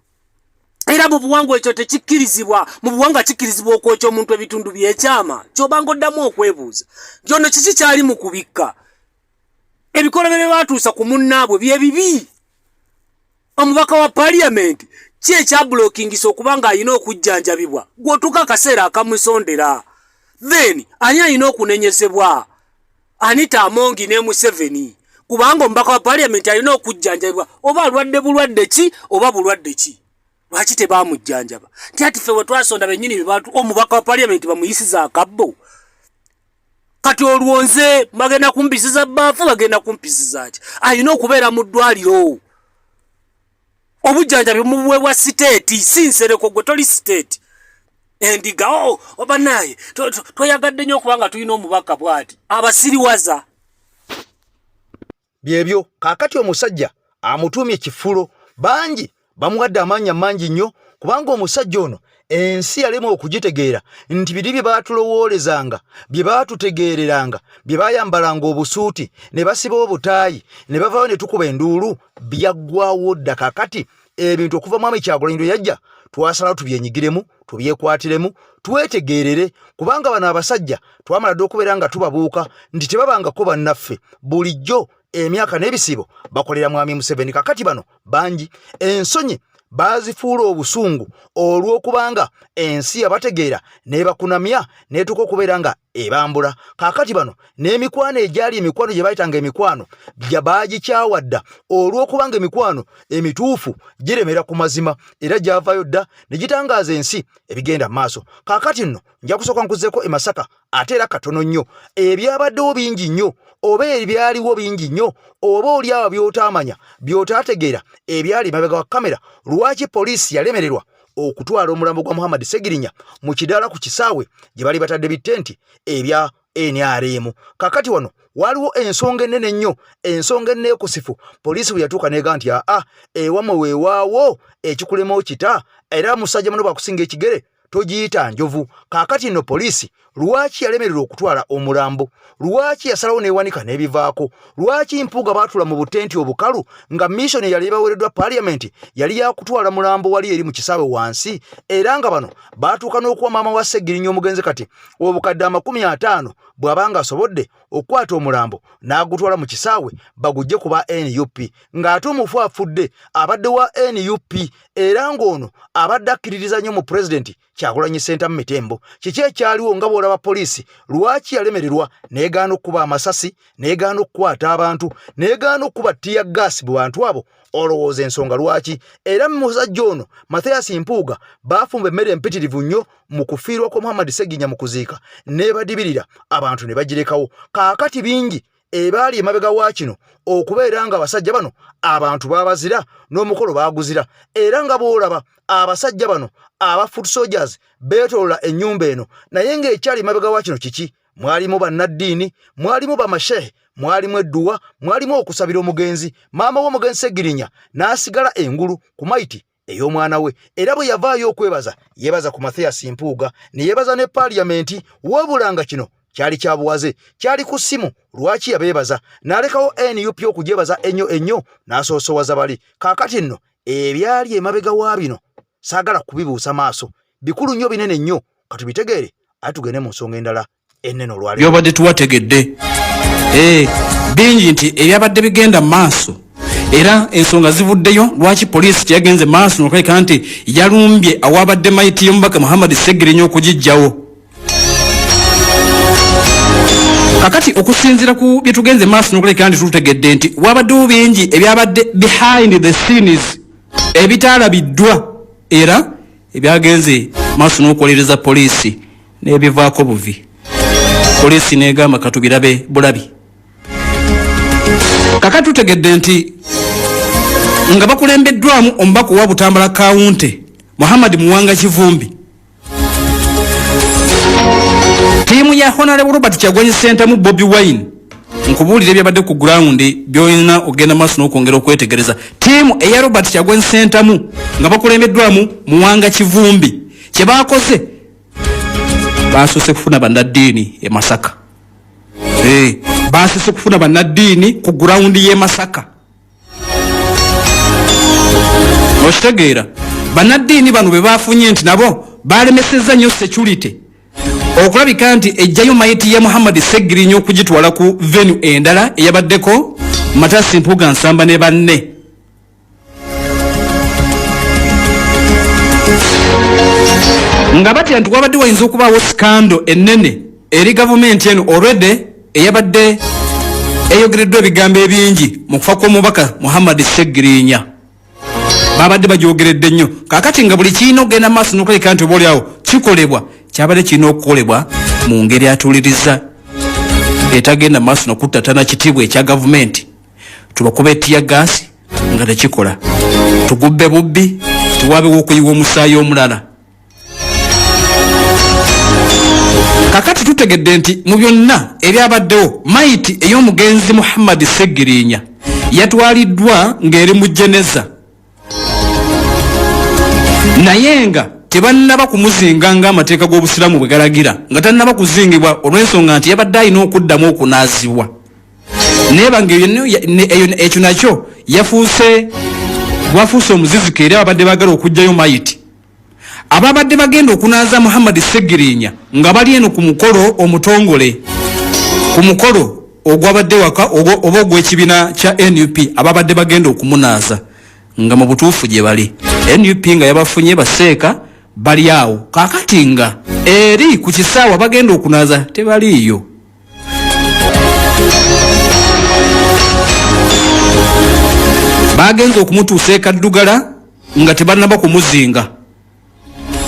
Era mu buwangwa ekyo tekikkirizibwa. Mu buwangwa kikkirizibwa okwokya omuntu ebitundu by'ekyama? Kyobanga oddamu okwebuuza nti ono kiki kyali mu kubikka ebikolobero batuusa ku munnaabwe bye bibi. Omubaka wa paliyamenti ki ekyabulokingisa okuba ng'alina okujjanjabibwa gw'otuuka akaseera akamusondera? Then ani alina okunenyezebwa? Anita Amongi ne Museveni, kubanga omubaka wa paliyamenti alina okujjanjabibwa oba alwadde bulwadde ki oba bulwadde ki, lwaki tebamujjanjaba? Nti ati ffe we twasonda bennyini be bantu omubaka wa paliyamenti bamuyisiza akabbo. Kati olwo nze bagenda kumpisiza bbaafu, bagenda kumpisiza ki? Alina okubeera mu ddwaliro, obujjanjabi mubuweebwa siteeti, si Nsereko. Gwe toli siteeti. Endiga o oba naye tweyagadde nnyo okuba nga tulina omubaka bw'ati abasiriwaza. Byebyo. Kaakati omusajja amutuumye kifulo, bangi bamuwadde amaanyi mangi nnyo. Kubanga omusajja ono ensi yalema okugitegeera nti biri bye baatulowoolezanga, bye baatutegeereranga, bye baayambalanga obusuuti ne basiba obutaayi ne bavaayo ne tukuba enduulu, byaggwawo dda. Kakati ebintu okuva Mwami Kyagulanyi lwe yajja twasalawo tubyenyigiremu, tubyekwatiremu, twetegeerere, kubanga bano abasajja twamala dda okubeera nga tubabuuka nti tebabangako bannaffe, bulijjo emyaka n'ebisiibo bakolera Mwami Museveni. Kakati bano bangi ensonyi baazifuula obusungu olw'okubanga ensi yabategeera n'ebakunamya n'etuuka okubeera nga ebambula. Kaakati bano n'emikwano egyali emikwano gye bayitanga emikwano baagikyawa dda olw'okubanga emikwano emituufu giremera ku mazima, era gyavaayo dda ne gitangaaza ensi ebigenda mu maaso. Kaakati nno nja kusooka nkuzeeko e Masaka ate era katono nnyo. Ebyabaddewo bingi nnyo, oba ebyaliwo bingi nnyo, oba oli awo by'otaamanya, by'otaategeera, ebyali emabega wa kamera. Lwaki poliisi yalemererwa okutwala omulambo gwa Muhammad Segirinya mu kidaala ku kisaawe gye bali batadde bitenti ebya NRM? Kakati wano waliwo ensonga ennene ennyo, ensonga enneekusifu. Poliisi bwe yatuuka n'ega nti aa, ewamwe weewaawo ekikulema okita, era musajja muno bwakusinga ekigere togiyita njovu. Kaakati nno poliisi lwaki yalemererwa okutwala omulambo? Lwaki yasalawo n'ewanika n'ebivaako? Lwaki Mpuuga baatula mu butenti obukalu nga mission eyali ebaweereddwa parliament yali yakutwala mulambo wali eri mu kisaawe wansi, era nga bano baatuuka n'okuwa maama wa Ssegirinya omugenzi kati obukadde 50 bw'aba nga asobodde okukwata omulambo n'agutwala mu kisaawe bagujje ku ba NUP, ng'ate omufu afudde abadde wa NUP, era ng'ono abadde akkiririza nnyo mu pulezidenti Kyagulanyi Ssentamu Mitembo. Kiki ekyaliwo nga bw'olaba poliisi lwaki yalemererwa n'egaana okukuba amasasi, n'egaana okukwata abantu, n'egaana okukuba ttiya gaasi mu bantu abo? Olowooza ensonga lwaki? Era musajja ono Mathias Mpuuga baafumba emmere empitirivu nnyo mu kufiirwa kwa Muhammad Ssegirinya mu kuziika, n'ebadibirira abantu ne bagirekawo. Kaakati bingi ebaali emabega wa kino okubeera nga abasajja bano abantu baabazira n'omukolo baaguzira, era nga bw'olaba abasajja bano aba foot soldiers beetolola ennyumba eno, naye ng'ekyali emabega wa kino kiki? Mwalimu bannaddiini, mwalimu bamashehe, mwalimu edduwa, mwalimu okusabira omugenzi. Maama w'omugenzi Ssegirinya n'asigala engulu ku mayiti ey'omwana we, era bwe yavaayo okwebaza yeebaza ku Mathias Mpuuga ne yeebaza ne paaliyamenti, wabula nga kino kyali kya buwaze, kyali ku ssimu. Lwaki yabeebaza n'alekawo NUP okugyebaza ennyo ennyo n'asoosowaza bali? Kaakati nno ebyali emabega wa bino saagala kubibuusa maaso, bikulu nnyo, binene nnyo, katubitegeere ate tugende mu nsonga endala ennene olwaleero. Byobadde tuwategedde eh, bingi nti ebyabadde bigenda mu maaso, era ensonga zivuddeyo lwaki poliisi teyagenze maaso nokulabika nti yalumbye awabadde mayiti y'omubaka Muhammad Ssegirinya okugijjawo. Kakati okusinziira ku byetugenze maaso nokulabika nti tutegedde nti wabaddewo bingi ebyabadde behind the scenes ebitaalabiddwa era ebyagenze maaso n'okuwolereza poliisi n'ebivaako buvi, poliisi n'egamba katubirabe bulabi. Kakati tutegedde nti nga bakulembeddwamu omubaka owa Butambala kawunte Muhammad Muwanga Kivumbi, ttiimu ya Honorable Robert Kyagulanyi Ssentamu Bobi Wine, nkubuulira ebyabadde ku gurawundi byolina okugenda maaso n'okwongera okwetegereza. Ttiimu eya Robert Kyagulanyi Ssentamu nga bakulembeddwamu Muwanga Kivumbi, kye baakoze basoose kufuna bannaddiini e Masaka. Eh, basoose kufuna bannaddiini ku gurawundi y'e Masaka. Okitegeera, bannaddiini bano be baafunye nti nabo balemesezza nnyo security okulabika nti ejjayo mayiti ya Muhammad Ssegirinya okugitwala ku venue endala eyabaddeko Matasi Mpuuga Nsamba ne banne. Nga batya nti wabadde wayinza okubaawo sikando ennene eri gavumenti eno already eyabadde eyogereddwa ebigambo ebingi mu kufa kw'omubaka Muhammad Ssegirinya, babadde bagyogeredde nnyo. Kakati nga buli kirina okugenda maaso n'okulabika nti oba oliawo kikolebwa, kyabadde kirina okukolebwa mu ngeri atuuliriza etagenda maaso nokuttatana kitiibwa ekya gavumenti. Tubakube tiya gaasi nga tekikola, tugubbe bubbi, tewabewo okuyiwa omusaayi omulala. Kakati tutegedde nti mu byonna ebyabaddewo, mayiti ey'omugenzi Muhammad Ssegirinya yatwaliddwa ng'eri mu jeneza. Naye nga tebannaba kumuzinga ng'amateeka g'Obusiraamu bwe galagira, nga tannaba kuzingibwa olw'ensonga nti yabadde alina okuddamu okunaazibwa. Naye nga ekyo nakyo yafuuse gwafuuse omuziziko eri ababadde baagala okuggyayo mayiti. Ababadde bagenda okunaaza Muhammad Ssegirinya nga bali eno ku mukolo omutongole, ku mukolo ogwabadde waka oba ogw'ekibiina kya nup, ababadde bagenda okumunaaza nga mu butuufu gye bali nup nga yabafunye baseeka bali awo kaakati nga eri ku kisaawa bagenda okunaaza tebaliiyo. Bagenze okumutuusa e Kaddugala nga tebannaba kumuzinga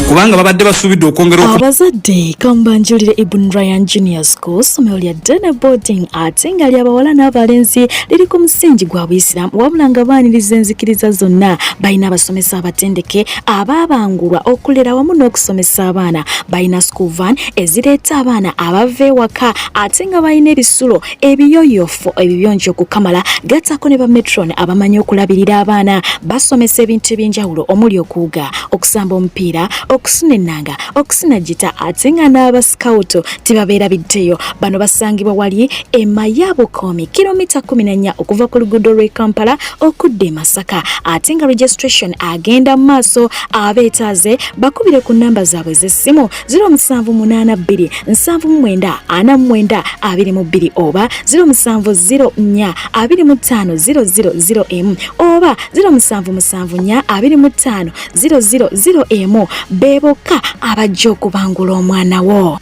kubanga babadde basuubidde okwongera. Abazadde, kambanjulire Ibn Ryan Junior School, ssomero lya day boarding ate nga lyabawala n'abalenzi, liri ku musingi gwa Buyisiraamu wabula nga baaniriza enzikiriza zonna. Balina abasomesa abatendeke abaabangulwa okulera wamu n'okusomesa abaana. Balina school van ezireeta abaana abava ewaka, ate nga balina ebisulo ebiyoyofu ebiyonjo okukamala, gattako ne ba matron abamanyi okulabirira abaana. Basomesa ebintu ebyenjawulo omuli okuwuga, okusamba omupiira, okusuna ennanga, okusuna gita, ate nga n'abasikawutu tebabeerabiddeyo. Bano basangibwa wali e Mayabukomi, kilomita 14 okuva ku luguudo lw'e Kampala okudda e Masaka, ate nga registration agenda mu maaso. Abeetaaze bakubire ku namba zaabwe ez'essimu 0782 79 49 22 oba 0704 25 000 oba 0774 25 000. Be bokka abajja okubangula omwana wo.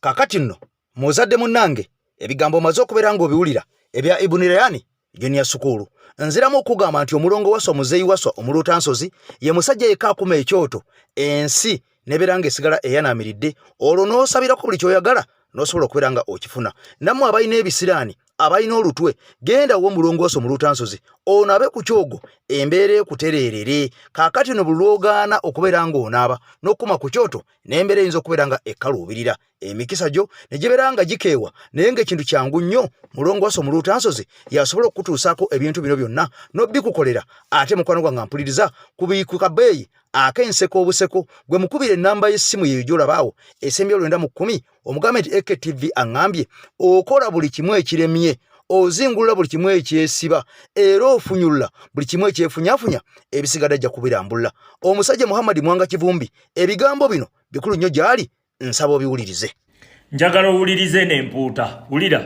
Kakati nno muzadde munnange, ebigambo omaze okubeera ng'obiwulira ebya Ibuni Rayani Junior School. Nziramu okugamba nti omulongo Waswa, muzeeyi Waswa omuluutansozi, ye musajja yekka akuma ekyoto ensi nebeera ng'esigala eyanaamiridde, olwo n'osabirako buli ky'oyagala n'osobola okubeera nga okifuna. Nammwe abalina ebisiraani, abalina olutwe, genda wo omulongo Waswa omuluutansozi ono abe ku kyogo, embeera ekutereerere. Kaakati no buli lw'ogaana okubeera ng'onaaba n'okukuma ku kyoto, n'embeera eyinza okubeera nga ekkaluubirira, emikisa gyo ne gibeera nga gikeewa. Naye ng'ekintu kyangu nnyo, mulongo Waswa omuluutansozi yasobola okukutuusaako ebintu bino byonna n'obikukolera. Ate mukwano gwange ampuliriza, ku kabeeyi ak'enseko obuseko, gwe mukubira ennamba y'essimu yeyo gy'olabaawo esembye 90 mu 10, omugambe nti AKTV aŋŋambye okola buli kimu ekiremye, ozingulula buli kimu ekyesiba, era ofunyulula buli kimu ekyefunyafunya. Ebisigadde ajja kubirambulula omusajja Muhammadi Mwanga Kivumbi. Ebigambo bino bikulu nnyo gy'ali, nsaba obiwulirize. Njagala owulirize nempuuta, wulira.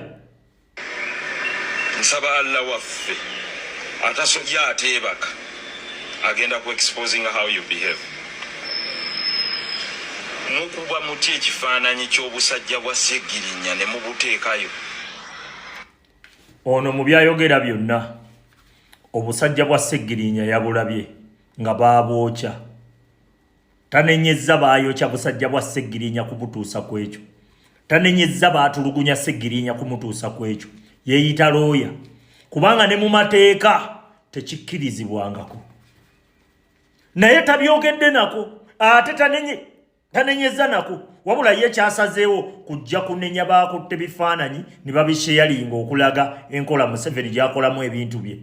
Nsaba Allah waffe atasobya ateebaka agenda ku exposing how you behave. Mukuba mutya ekifaananyi ky'obusajja bwa Ssegirinya ne mubuteekayo? Ono mu byayogera byonna, obusajja bwa Ssegirinya yabulabye nga baabwokya. Tanenyezza baayokya busajja bwa Ssegirinya kumutuusa ku ekyo, tanenyezza baatulugunya Ssegirinya kumutuusa ku ekyo. Yeeyita looya, kubanga ne mu mateeka tekikkirizibwangako, naye tabyogedde nako, ate tanenyezza nako. Wabula ye kyasazeewo kujja kunenya baakutte bifaananyi ne babisheyalinga okulaga enkola Museveni gy'akolamu ebintu bye.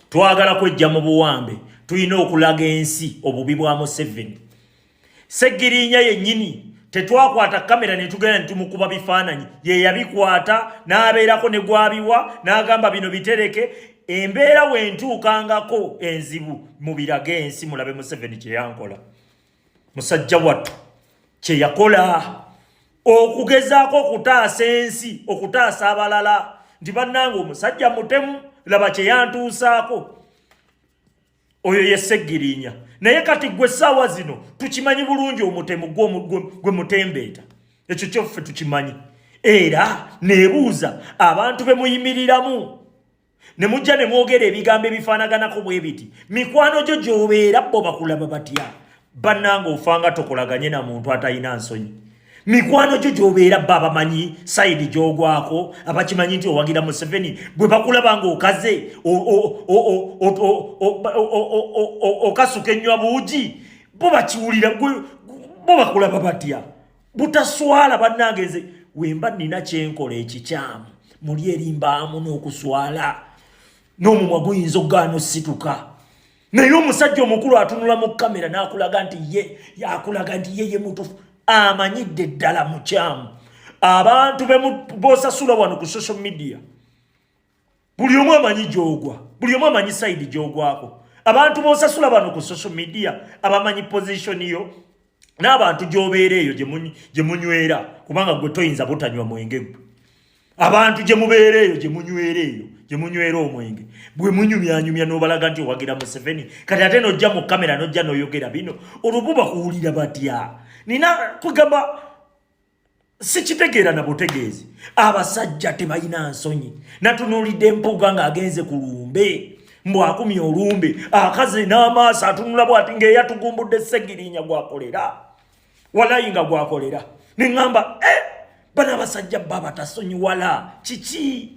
Twagala kwejja mu buwambe, tulina okulaga ensi obubi bwa Museveni. Segirinya yennyini tetwakwata kamera ne tugenda ne tumukuba bifaananyi, ye yabikwata n'abeerako ne gwabiwa n'agamba bino bitereke. Embeera wentuukangako enzibu mubirage ensi, mulabe Museveni kye yankola. Musajja wattu kye yakola okugezaako okutaasa ensi, okutaasa abalala nti bannange omusajja mutemu, laba kye yantuusaako. Oyo ye Ssegirinya. Naye kati gwe essaawa zino tukimanyi bulungi omutemu gwe mutembeeta, ekyo kyoffe tukimanyi. Era nebuuza abantu be muyimiriramu ne mujja ne mwogera ebigambo ebifaanaganako bwe biti, mikwano gyo gy'obeera bo bakulaba batya? Bannange, ofanga tokolaganye na muntu atalina nsonyi. Mikwano gyo gy'obeera bo abamanyi sayidi gy'ogwako, abakimanyi nti owagira Museveni, bwe bakulaba ng'okaze okasuka ennywa buugi, bo bakiwulira, bo bakulaba batya? Butaswala. Bannange, nze wemba nina kyenkola ekikyamu, muli erimbaamu n'okuswala n'omumwa guyinza okugaana osituka. Naye omusajja omukulu atunula mu kamera n'akulaga nti ye akulaga nti ye ye mutufu, amanyidde ddala mukyamu. Abantu bosasula wano ku social media, buli omu amanyi gyogwa, buli omu amanyi side gyogwako. Abantu bosasula bano ku social media abamanyi position yo n'abantu gy'obeera eyo gye munywera, kubanga gwe toyinza butanywa mwenge gwe. Abantu gye mubeera eyo, gye munywera eyo, gye munywera omwenge, bwe munyumyanyumya n'obalaga nti owagira Museveni, kati ate n'ojja mu kamera n'ojja n'oyogera bino, olwo bo bakuwulira batya? Nina kugamba sikitegeera na butegeezi. Abasajja tebalina nsonyi. Natunuulidde Mpuuga ng'agenze ku lumbe, mbu akumye olumbe, akaze n'amaaso atunula bwati ng'eyatugumbudde Segirinya gwakolera, walayi nga gwakolera. Neŋŋamba, eh, bano abasajja ba batasonyiwala kiki?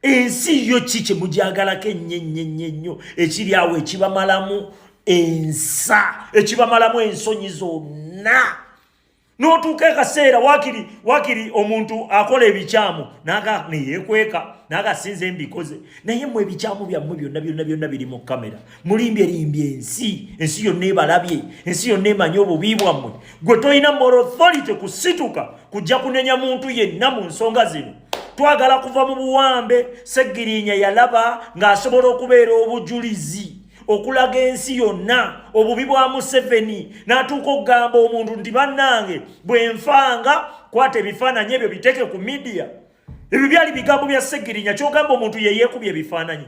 Ensi yo ki kye mugyagalako ennyo ennyo ennyo ennyo ekiri awo ekibamalamu ensa, ekibamalamu ensonyi zonna? N'otuuka ekaseera wakiri wakiri omuntu akola ebikyamu naga neyeekweka naga sinze mbikoze. Naye mwe ebikyamu byammwe byonna byonna byonna biri mu kamera, mulimbye limbye ensi, ensi yonna ebalabye, ensi yonna emanyi obubi bwammwe. Gwe tolina moral authority kusituka kujja kunenya muntu yenna mu nsonga zino. Twagala kuva mu buwambe. Segirinya yalaba ng'asobola okubeera obujulizi okulaga ensi yonna obubi bwa Museveni, n'atuuka okugamba omuntu nti, "Bannange, bwe nfanga kwata ebifaananyi ebyo biteeke ku media." Ebyo byali bigambo bya Segirinya. Kyogamba omuntu ye yeekubye ebifaananyi?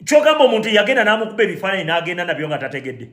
Kyogamba omuntu yagenda n'amukuba ebifaananyi n'agenda nabyo nga tategedde?